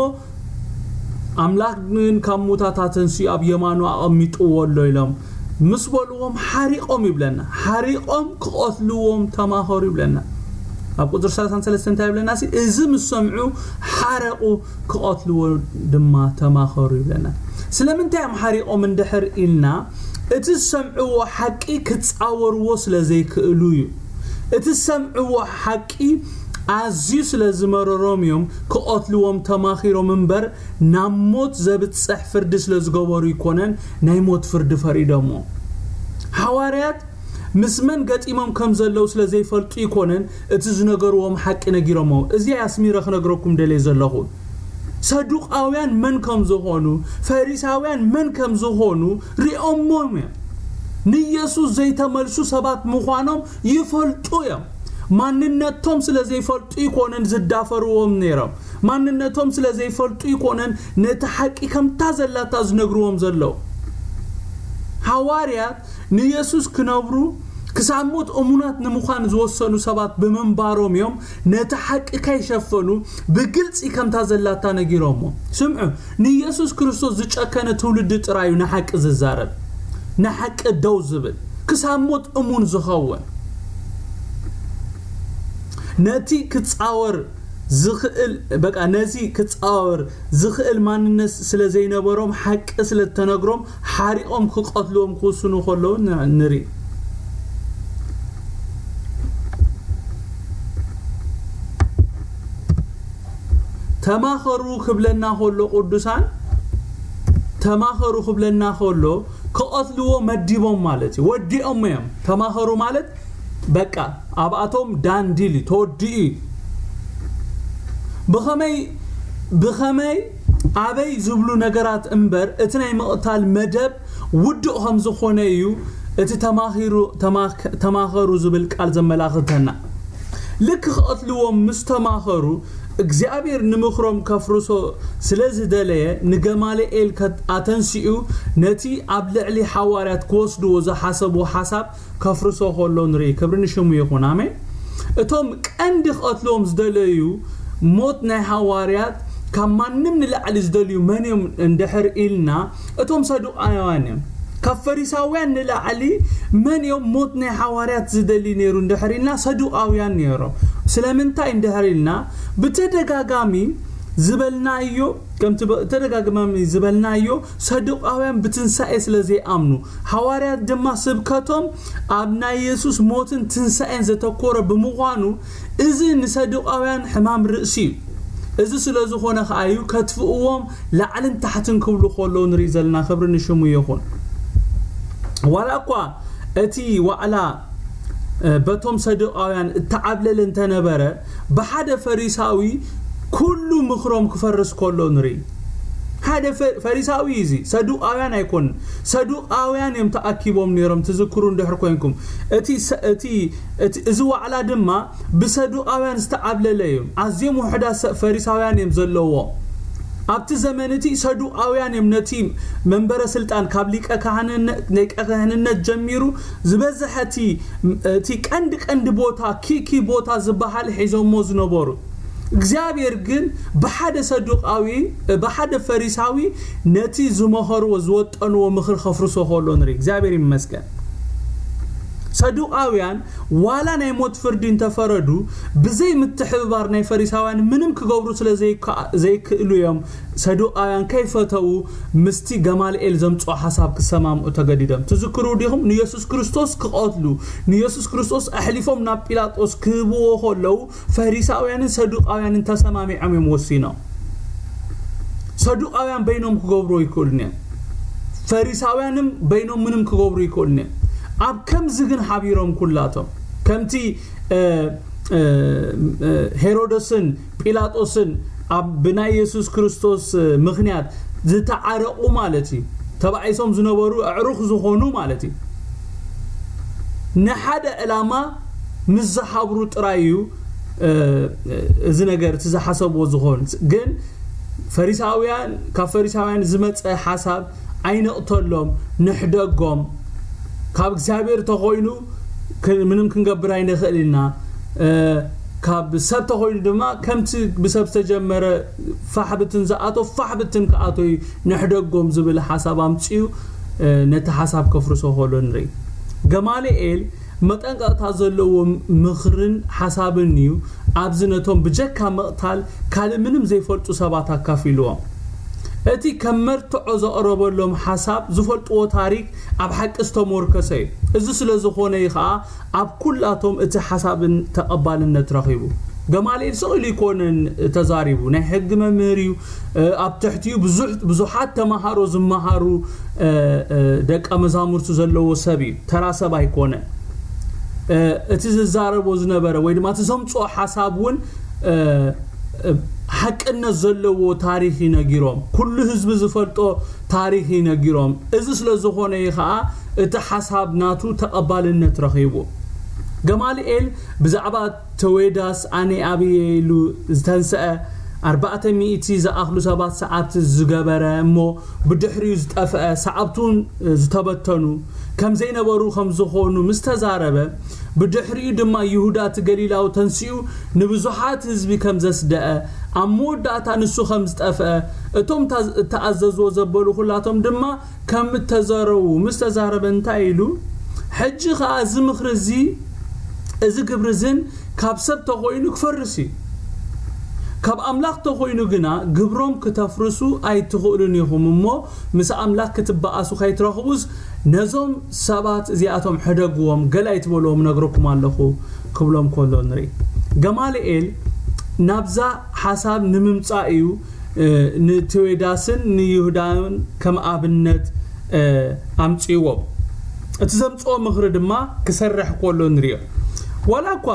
ኣምላኽ ግን ካብ ሙታት ኣተንስኡ ኣብ የማኑ ኣቐሚጥዎ ኣሎ ኢሎም ምስ በልዎም ሓሪቖም ይብለና። ሓሪቖም ክቐትልዎም ተማኸሩ ይብለና። ኣብ ቁፅሪ ሰላሳን ሰለስተን እንታይ ይብለና? እዚ ምስ ሰምዑ ሓረቑ ክቐትልዎ ድማ ተማኸሩ ይብለና። ስለምንታይ እዮም ሓሪቖም እንድሕር ኢልና፣ እቲ ዝሰምዕዎ ሓቂ ክፃወርዎ ስለ ዘይክእሉ እዩ። እቲ ዝሰምዕዎ ሓቂ ኣዝዩ ስለ ዝመረሮም እዮም ክቐትልዎም ተማኺሮም እምበር ናብ ሞት ዘብፅሕ ፍርዲ ስለ ዝገበሩ ይኮነን ናይ ሞት ፍርዲ ፈሪዶሞ። ሓዋርያት ምስ መን ገጢሞም ከም ዘለዉ ስለ ዘይፈልጡ ይኮነን እቲ ዝነገርዎም ሓቂ ነጊሮሞ። እዚ ኣስሚረ ክነግረኩም ደልየ ዘለኹ። ሰዱቃውያን መን ከም ዝኾኑ፣ ፈሪሳውያን መን ከም ዝኾኑ ሪኦሞም እዮም። ንኢየሱስ ዘይተመልሱ ሰባት ምዃኖም ይፈልጡ እዮም። ማንነቶም ስለ ዘይፈልጡ ይኮነን ዝዳፈርዎም ነይሮም። ማንነቶም ስለ ዘይፈልጡ ይኮነን ነቲ ሓቂ ከምታ ዘላታ ዝነግርዎም ዘለዉ። ሓዋርያት ንኢየሱስ ክነብሩ ክሳብ ሞት እሙናት ንምዃን ዝወሰኑ ሰባት ብምንባሮም እዮም ነቲ ሓቂ ከይሸፈኑ ብግልጺ ከምታ ዘላታ ነጊሮሞ። ስምዑ፣ ንኢየሱስ ክርስቶስ ዝጨከነ ትውልዲ ጥራይ እዩ ንሓቂ ዝዛረብ፣ ንሓቂ ደው ዝብል፣ ክሳብ ሞት እሙን ዝኸውን። ነቲ ክጻወር ዝኽእል በቃ ነዚ ክጻወር ዝኽእል ማንነት ስለ ዘይነበሮም ሓቂ ስለ እተነግሮም ሓሪቖም ክቐትልዎም ክውስኑ ከለዉ ንርኢ። ተማኸሩ ክብለና ከሎ ቅዱሳን፣ ተማኸሩ ክብለና ከሎ ክቐትልዎ መዲቦም ማለት እዩ። ወዲኦም እዮም። ተማኸሩ ማለት በቃ ኣብኣቶም ዳንዲል እዩ፣ ተወዲኡ እዩ። ብኸመይ ብኸመይ ኣበይ ዝብሉ ነገራት እምበር እቲ ናይ ምቕታል መደብ ውዱእ ከም ዝኾነ እዩ እቲ ተማኺሩ ተማክ- ተማኸሩ ዝብል ቃል ዘመላኽተና። ልክ ክቐትልዎም ምስ ተማኸሩ እግዚኣብሔር ንምኽሮም ከፍርሶ ስለ ዝደለየ ንገማልኤል ከት- ኣተንሲኡ ነቲ ኣብ ልዕሊ ሓዋርያት ክወስድዎ ዝሓሰብዎ ሓሳብ ከፍርሶ ከሎ ንርኢ። ክብሪ ንሽሙ ይኹን። ኣሜን። እቶም ቀንዲ ክቐትልዎም ዝደለዩ ሞት ናይ ሓዋርያት ካብ ማንም ንላዕሊ ዝደልዩ መን እዮም እንድሕር ኢልና እቶም ሰዱቃውያን እዮም። ካብ ፈሪሳውያን ንላዕሊ መን እዮም ሞት ናይ ሓዋርያት ዝደሊ ነይሩ እንድሕር ኢልና ሰዱቃውያን ነይሮም። ስለምንታይ እንድሕር ኢልና ብተደጋጋሚ ዝበልናዮ ከምቲ ተደጋግመም ዝበልናዮ ሰዱቃውያን ብትንሳኤ ስለ ዘይኣምኑ፣ ሓዋርያት ድማ ስብከቶም ኣብ ናይ የሱስ ሞትን ትንሳኤን ዘተኮረ ብምዃኑ፣ እዚ ንሰዱቃውያን ሕማም ርእሲ እዩ። እዚ ስለ ዝኾነ ከኣ እዩ ከጥፍእዎም ላዕልን ታሕትን ክብሉ ከለዉ ንርኢ ዘለና። ክብሪ ንሽሙ ይኹን። ዋላ እኳ እቲ ዋዕላ በቶም ሰዱቃውያን እተዓብለለ እንተነበረ፣ ብሓደ ፈሪሳዊ ኩሉ ምኽሮም ክፈርስ ከሎ ንርኢ። ሓደ ፈ- ፈሪሳዊ እዩ እዚ፣ ሰዱቃውያን ኣይኮን። ሰዱቃውያን እዮም ተኣኪቦም ነይሮም፣ ትዝክሩ እንድሕር ኮንኩም። እቲ ሰ- እቲ እቲ እዚ ዋዕላ ድማ ብሰዱቃውያን ዝተዓብለለ እዩ። ኣዝዮም ውሕዳት ሰ- ፈሪሳውያን እዮም ዘለዎ። ኣብቲ ዘመን እቲ ሰዱቃውያን እዮም ነቲ መንበረ ስልጣን ካብ ሊቀ ካህንነ- ሊቀ ካህንነት ጀሚሩ ዝበዝሐ እቲ እቲ ቀንዲ ቀንዲ ቦታ ኪኪ ቦታ ዝበሃል ሒዞሞ ዝነበሩ። እግዚኣብሔር ግን ብሓደ ሰዱቃዊ ብሓደ ፈሪሳዊ ነቲ ዝመኸርዎ ዝወጠንዎ ምኽሪ ከፍርሶ ከሎ ንርኢ። እግዚኣብሔር ይመስገን። ሰዱቃውያን ዋላ ናይ ሞት ፍርዲ እንተፈረዱ ብዘይ ምትሕብባር ናይ ፈሪሳውያን ምንም ክገብሩ ስለ ዘይክኣ- ዘይክእሉ እዮም። ሰዱቃውያን ከይፈተዉ ምስቲ ገማልኤል ዘምጽኦ ሓሳብ ክሰማምዑ ተገዲዶም። ትዝክሩ ዲኹም? ንየሱስ ክርስቶስ ክቐትሉ ንየሱስ ክርስቶስ ኣሕሊፎም ናብ ጲላጦስ ክህብዎ ከለዉ ፈሪሳውያንን ሰዱቃውያንን ተሰማሚዖም እዮም ወሲኖም። ሰዱቃውያን በይኖም ክገብሩ ይክእሉን እዮም። ፈሪሳውያንም በይኖም ምንም ክገብሩ ይክእሉን እዮም። ኣብ ከምዚ ግን ሓቢሮም ኩላቶም ከምቲ እ፣ እ፣ እ፣ ሄሮደስን ጲላጦስን ኣብ ብናይ የሱስ ክርስቶስ እ፣ ምኽንያት ዝተዓረቑ ማለት እዩ። ተባኢሶም ዝነበሩ ኣዕሩኽ ዝኾኑ ማለት እዩ። ንሓደ ዕላማ ምስ ዝሓብሩ ጥራይ እዩ እ፣ እ፣ እዚ ነገር እቲ ዝሓሰብዎ ዝኾን። ግን ፈሪሳውያን ካብ ፈሪሳውያን ዝመፀ ሓሳብ ኣይንቕተሎም፣ ንሕደጎም። ካብ እግዚኣብሔር ተኾይኑ ክ- ምንም ክንገብር ኣይንኽእል ኢና። እ፣ ካብ ሰብ ተኾይኑ ድማ ከምቲ ብሰብ ዝተጀመረ ፋሕብትን ዝኣቶ ፋሕብትን ክኣቶ እዩ፣ ንሕደጎም ዝብል ሓሳብ ኣምፅኡ እ፣ ነቲ ሓሳብ ከፍርሶ ከሎ ንርኢ። ገማልኤል መጠንቀቕታ ዘለዎ ምኽርን ሓሳብን እዩ። ኣብዚ ነቶም ብጀካ ምቕታል ካልእ ምንም ዘይፈልጡ ሰባት ኣካፊልዎም። እቲ ከም መርትዖ ዘቕረበሎም ሓሳብ ዝፈልጥዎ ታሪክ ኣብ ሓቂ ዝተሞርከሰ እዩ። እዚ ስለ ዝኾነ እዩ ኸኣ ኣብ ኩላቶም እቲ ሓሳብን ተቐባልነት ረኺቡ። ገማልኤል ስቕ ኢሉ ኣይኮነን ተዛሪቡ፣ ናይ ሕጊ መምህር እዩ። እ፣ ኣብ ትሕቲኡ ብዙሕ- ብዙሓት ተማሃሮ ዝመሃሩ እ፣ እ፣ ደቀ መዛሙርቱ ዘለዎ ሰብ እዩ፣ ተራ ሰብ ኣይኮነን። እ፣ እቲ ዝዛረቦ ዝነበረ ወይ ድማ እቲ ዘምፅኦ ሓሳብ እውን እ፣ እ፣ ሓቅነት ዘለዎ ታሪክ እዩ ነጊሮም፣ ኩሉ ህዝቢ ዝፈልጦ ታሪክ እዩ ነጊሮም። እዚ ስለ ዝኾነ እዩ ከዓ እቲ ሓሳብ ናቱ ተቐባልነት ረኺቡ። ገማልኤል ብዛዕባ ተወዳስ ኣነ ኣብየ ኢሉ ዝተንስአ ኣርባዕተ ሚእቲ ዝኣኽሉ ሰባት ሰዓብቲ ዝገበረ እሞ ብድሕሪኡ ዝጠፍአ ሰዓብቱን ዝተበተኑ ከም ዘይነበሩ ከም ዝኾኑ ምስ ተዛረበ፣ ብድሕሪኡ ድማ ይሁዳ እቲ ገሊላዊ ተንሲኡ ንብዙሓት ህዝቢ ከም ዘስደአ፣ ኣብ መወዳእታ ንሱ ከም ዝጠፍአ፣ እቶም እታ- እተኣዘዝዎ ዘበሉ ኩላቶም ድማ ከም እተዘረዉ ምስ ተዛረበ እንታይ ኢሉ? ሕጂ ኸኣ እዚ ምኽሪ እዚ እዚ ግብሪ እዝን ካብ ሰብ ተኾይኑ ክፈርስ እዩ። ካብ ኣምላኽ ተኾይኑ ግና ግብሮም ክተፍርሱ ኣይትኽእሉን ኢኹም እሞ ምስ ኣምላኽ ክትበኣሱ ከይትረኽቡስ ነዞም ሰባት እዚኣቶም ሕደግዎም፣ ገለ ኣይትበልዎም እነግረኩም ኣለኹ ክብሎም ከሎ ንርኢ። ገማልኤል ናብዛ ሓሳብ ንምምጻእ እዩ ንቴዎዳስን ንይሁዳን ከም ኣብነት ኣምጺዎም። እቲ ዘምጽኦ ምኽሪ ድማ ክሰርሕ ከሎ ንሪኦ። ዋላ እኳ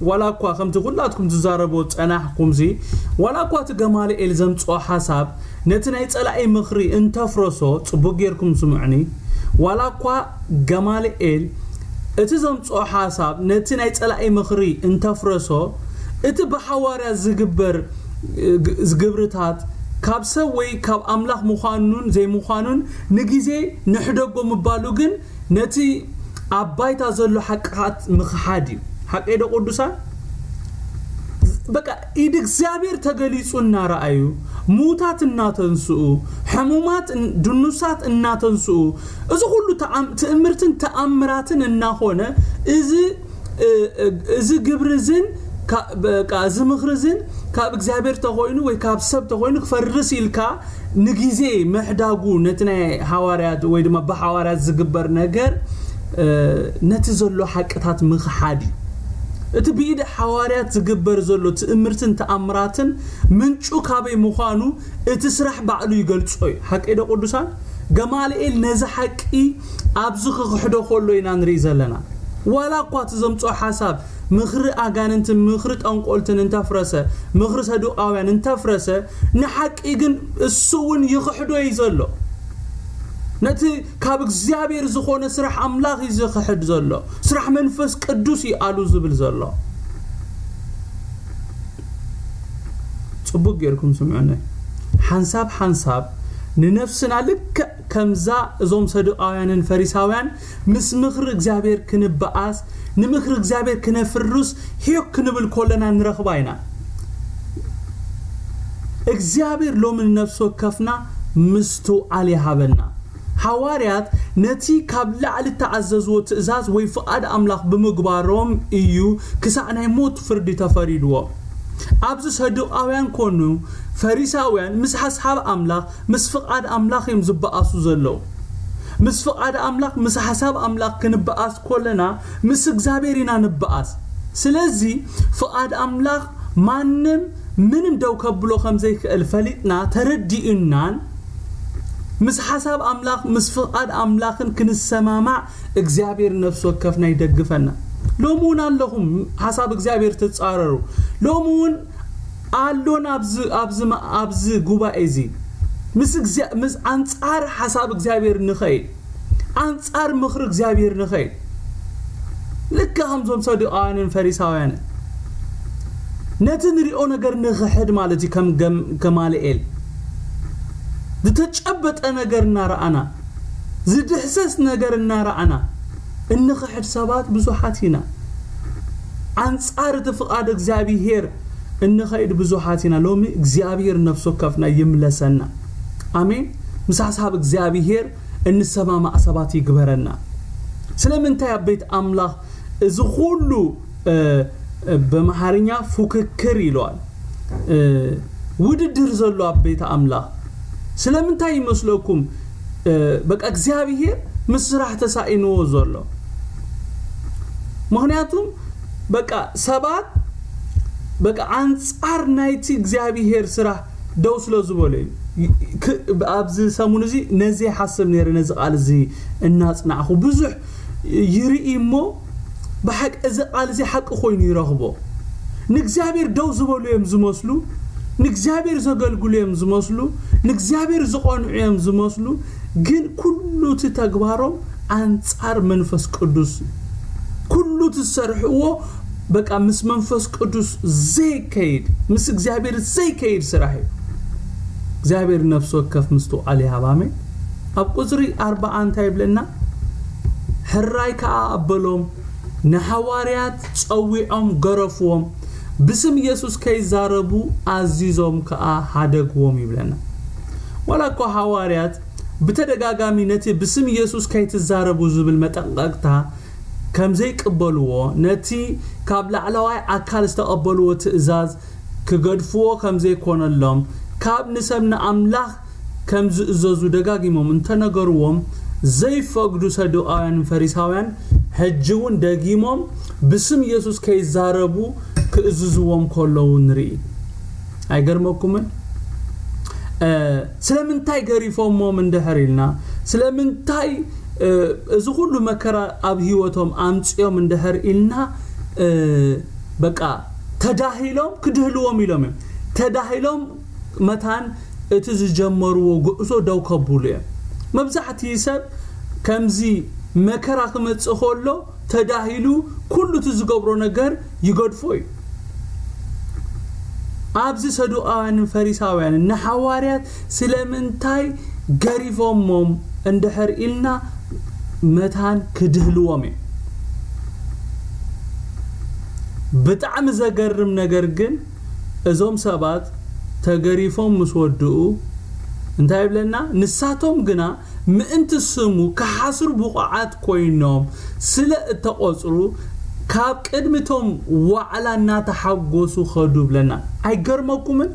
ዋላ እኳ ከምቲ ኩላትኩም ትዛረቦ ጸናሕኩምሲ፣ ዋላ እኳ እቲ ገማልኤል ዘምጽኦ ሓሳብ ነቲ ናይ ጸላኢ ምኽሪ እንተፍረሶ፣ ጽቡቅ ጌርኩም ስምዑኒ፣ ዋላ እኳ ገማልኤል እቲ ዘምጽኦ ሓሳብ ነቲ ናይ ጸላኢ ምኽሪ እንተፍረሶ፣ እቲ ብሓዋርያ ዝግበር ዝግብርታት ካብ ሰብ ወይ ካብ ኣምላኽ ምዃኑን ዘይምዃኑን ንግዜ ንሕደጎ ምባሉ ግን ነቲ ኣብ ባይታ ዘሎ ሓቅታት ምኽሓድ እዩ። ሓቀይ ዶ ቅዱሳን? በቃ ኢድ እግዚኣብሔር ተገሊጹ እናረኣዩ፣ ምዉታት እናተንስኡ፣ ሕሙማት ድኑሳት እናተንስኡ፣ እዚ ኩሉ ትእምርትን ተኣምራትን እናኾነ እዚ እዚ ግብሪ ዝን እዚ ምኽሪ ዝን ካብ እግዚኣብሔር ተኾይኑ ወይ ካብ ሰብ ተኾይኑ ክፈርስ ኢልካ ንግዜ ምሕዳጉ ነቲ ናይ ሓዋርያት ወይ ድማ ብሓዋርያት ዝግበር ነገር ነቲ ዘሎ ሓቅታት ምኽሓድ እዩ። እቲ ብኢድ ሓዋርያት ዝግበር ዘሎ ትእምርትን ተኣምራትን ምንጩ ካበይ ምዃኑ እቲ ስራሕ ባዕሉ ይገልጾ እዩ። ሓቀይ ዶ ቅዱሳን? ገማልኤል ነዚ ሓቂ ኣብዚ ክኽሕዶ ከሎ ኢና ንርኢ ዘለና። ዋላ እኳ እቲ ዘምጽኦ ሓሳብ ምኽሪ ኣጋንንትን ምኽሪ ጠንቆልትን እንተፍረሰ፣ ምኽሪ ሰዱቃውያን እንተፍረሰ፣ ንሓቂ ግን እሱ እውን ይኽሕዶ እዩ ዘሎ። ነቲ ካብ እግዚኣብሔር ዝኾነ ስራሕ ኣምላኽ እዩ ዝኽሕድ ዘሎ። ስራሕ መንፈስ ቅዱስ እዩ ኣሉ ዝብል ዘሎ። ጽቡቅ ጌርኩም ስምዑኒ። ሓንሳብ ሓንሳብ ንነፍስና ልክዕ ከምዛ እዞም ሰዱቃውያንን ፈሪሳውያን ምስ ምኽሪ እግዚኣብሔር ክንበኣስ፣ ንምኽሪ እግዚኣብሔር ክነፍርስ ሄው ክንብል ከለና ንረኽባ ኢና። እግዚኣብሔር ሎሚ ንነፍሲ ወከፍና ምስትውዓል ይሃበና። ሓዋርያት ነቲ ካብ ላዕሊ እተኣዘዝዎ ትእዛዝ ወይ ፍቓድ ኣምላኽ ብምግባሮም እዩ ክሳዕ ናይ ሞት ፍርዲ ተፈሪድዎም። ኣብዚ ሰዱቃውያን ኮኑ ፈሪሳውያን ምስ ሓሳብ ኣምላኽ፣ ምስ ፍቓድ ኣምላኽ እዮም ዝበኣሱ ዘለዉ። ምስ ፍቓድ ኣምላኽ፣ ምስ ሓሳብ ኣምላኽ ክንበኣስ ከለና ምስ እግዚኣብሔር ኢና ንበኣስ። ስለዚ ፍቓድ ኣምላኽ ማንም ምንም ደው ከብሎ ከም ዘይክእል ፈሊጥና ተረዲኡናን ምስ ሓሳብ ኣምላኽ ምስ ፍቓድ ኣምላኽን ክንሰማማዕ እግዚኣብሔር ነፍሲ ወከፍና ይደግፈና። ሎሚ እውን ኣለኹም ሓሳብ እግዚኣብሔር ትጻረሩ። ሎሚ እውን ኣሎን ኣብዚ ኣብዚ ኣብዚ ጉባኤ እዚ ምስ ምስ ኣንጻር ሓሳብ እግዚኣብሔር ንኸይድ ኣንጻር ምኽሪ እግዚኣብሔር ንኸይድ ልካ ከምዞም ሰዱቃውያንን ፈሪሳውያንን ነቲ ንሪኦ ነገር ንኽሕድ ማለት እዩ። ከም ገማልኤል ዝተጨበጠ ነገር እናረኣና ዝድሕሰስ ነገር እናረኣና እንኽሕድ ሰባት ብዙሓት ኢና። ኣንጻር እቲ ፍቓድ እግዚኣብሔር እንኸይድ ብዙሓት ኢና። ሎሚ እግዚኣብሔር ነፍሲ ወከፍና ይምለሰና። ኣሜን። ምስ ሓሳብ እግዚኣብሔር እንሰማማዕ ሰባት ይግበረና። ስለምንታይ ኣብ ቤት ኣምላኽ እዚ ኩሉ ብኣምሓርኛ ፉክክር ኢለዋል ውድድር ዘሎ ኣብ ቤት ኣምላኽ? ስለምንታይ ይመስለኩም? በቃ እግዚኣብሔር ምስ ስራሕ ተሳኢንዎ ዘሎ። ምኽንያቱም በቃ ሰባት በቃ ኣንጻር ናይቲ እግዚኣብሔር ስራሕ ደው ስለ ዝበሉ እዩ። ኣብዚ ሰሙን እዚ ነዚ ሓስብ ነይረ፣ ነዚ ቃል እዚ እናጽናዕኹ ብዙሕ ይርኢ እሞ ብሓቂ እዚ ቃል እዚ ሓቂ ኮይኑ ይረኽቦ። ንእግዚኣብሔር ደው ዝበሉ እዮም ዝመስሉ፣ ንእግዚኣብሔር ዘገልግሉ እዮም ዝመስሉ፣ ንእግዚኣብሔር ዝቐንዑ እዮም ዝመስሉ፣ ግን ኩሉ እቲ ተግባሮም ኣንጻር መንፈስ ቅዱስ፣ ኩሉ እቲ ዝሰርሕዎ በቃ ምስ መንፈስ ቅዱስ ዘይከይድ፣ ምስ እግዚኣብሔር ዘይከይድ ስራሕ እዩ። እግዚኣብሔር ነፍሲ ወከፍ ምስትውዓል ይሃብ። ኣሜን። ኣብ ቁፅሪ ኣርባዓ እንታይ ይብለና? ሕራይ ከዓ ኣበሎም፣ ንሃዋርያት ጸዊዖም ገረፍዎም፣ ብስም ኢየሱስ ከይዛረቡ ኣዚዞም ከዓ ሃደግዎም ይብለና። ዋላ እኳ ሃዋርያት ብተደጋጋሚ ነቲ ብስም ኢየሱስ ከይትዛረቡ ዝብል መጠንቀቕታ ከም ዘይቅበልዎ፣ ነቲ ካብ ላዕለዋይ ኣካል ዝተቐበልዎ ትእዛዝ ክገድፍዎ ከም ዘይኮነሎም፣ ካብ ንሰብ ንኣምላኽ ከም ዝእዘዙ ደጋጊሞም እንተነገርዎም ዘይፈቅዱ ሰዱቃውያንን ፈሪሳውያን ሕጂ እውን ደጊሞም ብስም ኢየሱስ ከይዛረቡ ክእዝዝዎም ከለዉ ንርኢ። ኣይገርመኩምን? ስለምንታይ ገሪፎሞም እንድሕር ኢልና፣ ስለምንታይ እዚ ኩሉ መከራ ኣብ ህይወቶም ኣምፅኦም እንድሕር ኢልና፣ በቃ ተዳሂሎም ክድህልዎም ኢሎም እዮም። ተዳሂሎም መታን እቲ ዝጀመርዎ ጉዕዞ ደው ከብሉ እዮም። መብዛሕቲ ሰብ ከምዚ መከራ ክመፅእ ከሎ ተዳሂሉ ኩሉ እቲ ዝገብሮ ነገር ይገድፎ እዩ። ኣብዚ ሰዱቃውያንን ፈሪሳውያንን ንሓዋርያት ስለምንታይ ገሪፎሞም እንድሕር ኢልና መታን ክድህልዎም እዮም። ብጣዕሚ ዘገርም ነገር ግን እዞም ሰባት ተገሪፎም ምስ ወድኡ እንታይ ይብለና? ንሳቶም ግና ምእንቲ ስሙ ክሓስሩ ብቑዓት ኮይኖም ስለ እተቖጽሩ ካብ ቅድሚቶም ዋዕላ እናተሓጎሱ ኸዱ ብለና። ኣይገርመኩምን?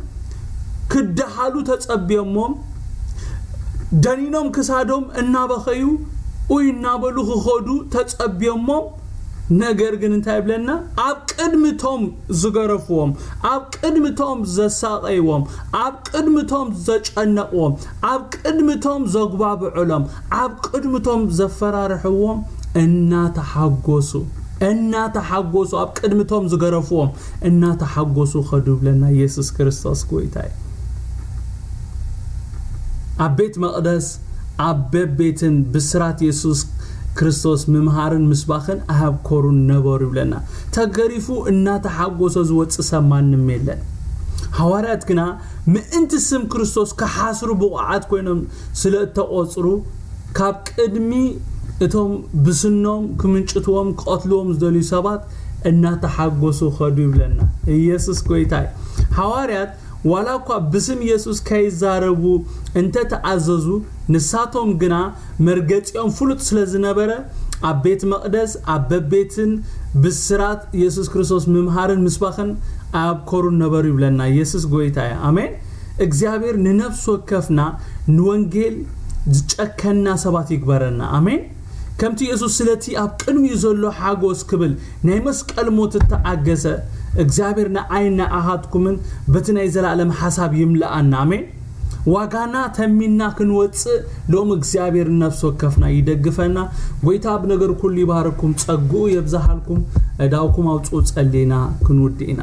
ክደሃሉ ተጸብዮሞም ደኒኖም ክሳዶም እናበኸዩ ኡይ እናበሉ ክኸዱ ተጸብዮሞም። ነገር ግን እንታይ ይብለና? ኣብ ቅድሚቶም ዝገረፍዎም፣ ኣብ ቅድሚቶም ዘሳቐይዎም፣ ኣብ ቅድሚቶም ዘጨነቕዎም፣ ኣብ ቅድሚቶም ዘጉባብዑሎም፣ ኣብ ቅድሚቶም ዘፈራርሕዎም እናተሓጎሱ እናተሓጎሱ ኣብ ቅድሚቶም ዝገረፍዎም እናተሓጎሱ ኸዱ ብለና። ኢየሱስ ክርስቶስ ጎይታ እዩ። ኣብ ቤት መቕደስ ኣብ በቤትን ብስራት የሱስ ክርስቶስ ምምሃርን ምስባኽን ኣህብኮሩን ነበሩ ይብለና። ተገሪፉ እናተሓጎሰ ዝወፅእ ሰብ ማንም የለን። ሃዋርያት ግና ምእንቲ ስም ክርስቶስ ክሓስሩ ብቑዓት ኮይኖም ስለ እተቖፅሩ ካብ ቅድሚ እቶም ብስኖም ክምንጭትዎም ክቐትልዎም ዝደልዩ ሰባት እናተሓጎሱ ኸዱ ይብለና። ኢየሱስ ጎይታ እዩ። ሃዋርያት ዋላ እኳ ብስም ኢየሱስ ከይዛረቡ እንተተኣዘዙ፣ ንሳቶም ግና መርገጺኦም ፍሉጥ ስለ ዝነበረ ኣብ ቤት መቕደስ ኣብ በቤትን ብስራት ኢየሱስ ክርስቶስ ምምሃርን ምስባኽን ኣያብኮሩን ነበሩ ይብለና። ኢየሱስ ጎይታ እዩ። ኣሜን። እግዚኣብሔር ንነፍሲ ወከፍና ንወንጌል ዝጨከና ሰባት ይግበረና። ኣሜን። ከምቲ የሱስ ስለቲ ኣብ ቅድሚኡ ዘሎ ሓጎስ ክብል ናይ መስቀል ሞት እተዓገሰ፣ እግዚኣብሔር ንዓይን ንኣኻትኩምን በቲ ናይ ዘላለም ሓሳብ ይምልኣና። ኣሜን። ዋጋና ተሚና ክንወፅእ ሎም እግዚኣብሔር ነፍሲ ወከፍና ይደግፈና። ጎይታ ብነገር ኩሉ ይባርኩም፣ ጸግኡ የብዝሃልኩም። እዳውኩም ኣውፅኡ ጸሊና ክንውድእ ኢና።